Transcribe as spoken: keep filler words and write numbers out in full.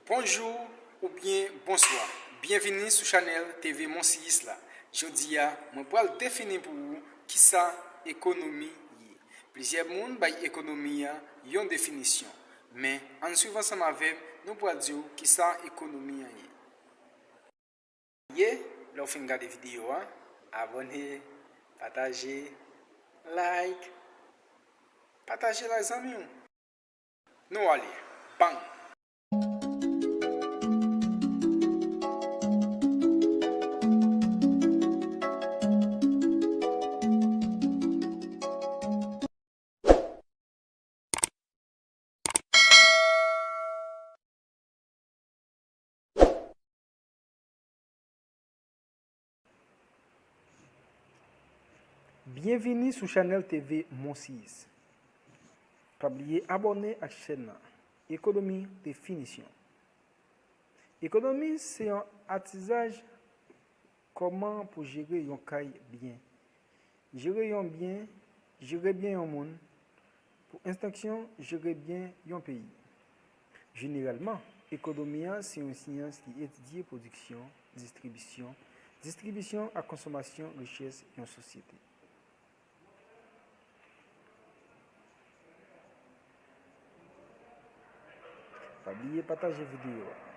Bonjou oubyen bonswa. Byenvini sou chanèl T V Monsiyis la. Jodi a, mwen pral defini pou ou kisa ekonomi ye. Plizyè moun bay ekonomi a yon definisyon, men ann swiv ansanm avè m, nou pral di w kisa ekonomi an ye. Ye, lè w fin gade videyo a, abòne, pataje, like. Pataje l ak zanmi w. Nou ale. Bang! Byenvini sou chanèl T V Monsiyis. Pa bliye abòne ak chèn nan. Ekonomi, definisyon. Ekonomi se yon atizaj kòman pou jere yon kay byen. Jere yon byen, jere byen yon moun. Pou estansyon, jere byen yon peyi. Jeneralman, ekonomi an se yon syans ki etidye pwodiksyon, distribisyon, distribisyon ak konsomasyon richès yon sosyete. Pa bliye pataje videyo a.